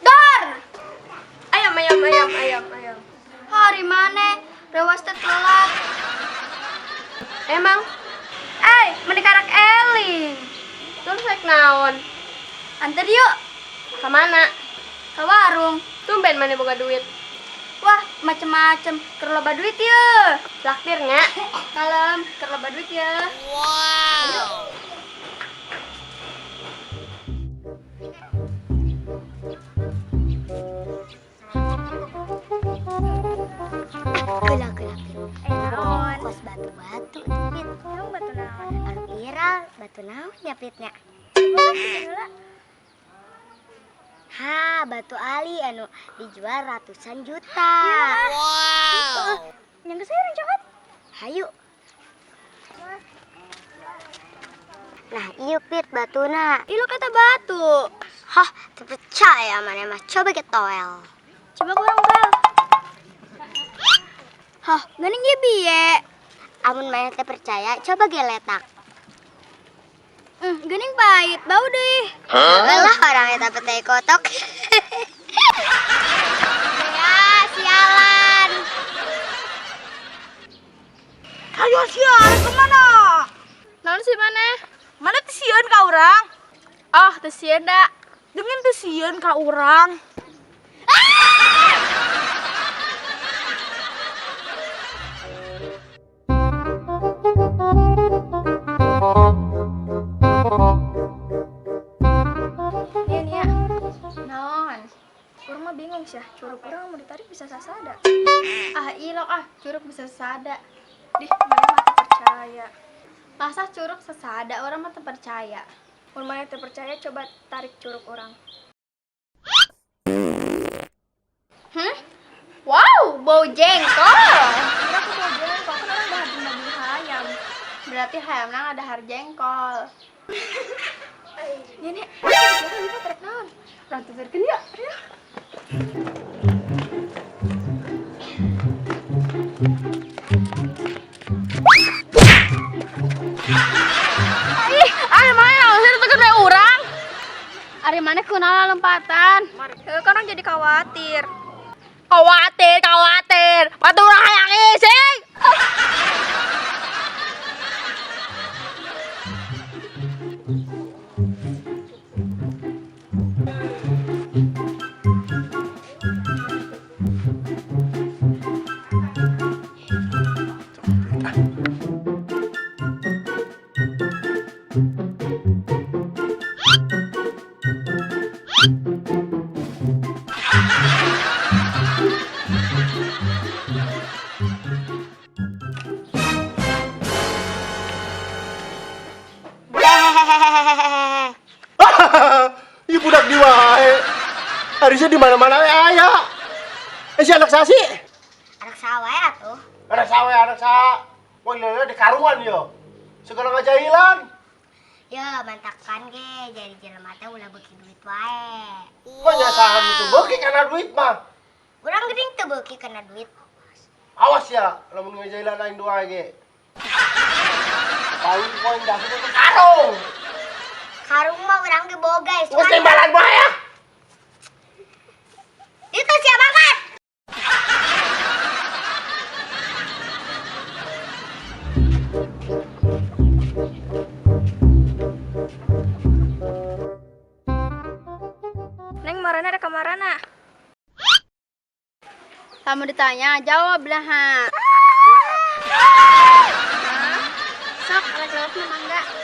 Dor! Ayam, ayam, ayam, ayam, ayam. Hari mana? Rewas teh telat. Emang, Eh, meni karak eling. Terus rek naon? Anter yuk. Ka mana? Ke warung. Tumben maneh boga duit. Wah, macem-macem. Keur loba duit ya. Traktir nya. Kalem, keur loba duit ya. Wow. Gula gula Pit. Naon? Kos batu-batu itu, Pit. Emang batu naon? Anu viral, batu naon ya, Pitnya? Ha, batu ali anu dijual ratusan juta. Wow. Yang ke saya cokot. Hayu. Nah, iya Pit batuna. Ih, lu kata batu. Hah, terpercaya mana mah. Coba kita toel. Coba kurang bal. Hah, geuning ieu biye. Amun mana teh percaya, coba geletak. Geuning pahit, bau deh. Lah orang eta petai kotok. Ya, sialan. Ayo siar kemana? Naon sih maneh? Mana teu sieun ka urang? Oh, teu sieun da. Dengan teu sieun ka urang. Iya nih ya. Naon? Urang mah bingung sih, curug urang mau ditarik bisa sasada. Ah, ilok ah, curug bisa sasada. Dih, maneh mah teu percaya. Masa curug sasada, urang mah teu percaya. Mun maneh teu percaya, coba tarik curug urang. Hmm? Wow, bau jengkol. Kira aku bau jengkol, kan urang dahar jeung daging hayam. Berarti hayamna ngadahar jengkol. Nih nih, kita tarik naon? Urang tuturkeun yuk. Ayo. Ih, ari maneh naon sih ditekan we urang? Ari maneh kunaon lompatan? Heuh, kan urang jadi khawatir. Khawatir, khawatir. Batu urang hayang ising. Hehehe. Ih budak di wae. Harusnya di mana-mana we aya. Eh si anak sasi. Anak sawah ya tuh. Anak sawe, anak sa. Wah, lele di karungan yo. Segala ngajahilan. Ya, mantakan ge jadi jelema teh ulah beuki duit wae. Kok nyasahan itu beuki karena duit mah. Urang geuning teu beuki kana duit. Awas ya, lamun ngajahilan aing dua ge. Paling poin dah ke karung. Karung mah urang ge boga. Geus timbalan wae ya. Itu siapa kan? Neng marana ada kamarana. Kamu ditanya, jawab lah ha. Sok, rek lewat mah mangga.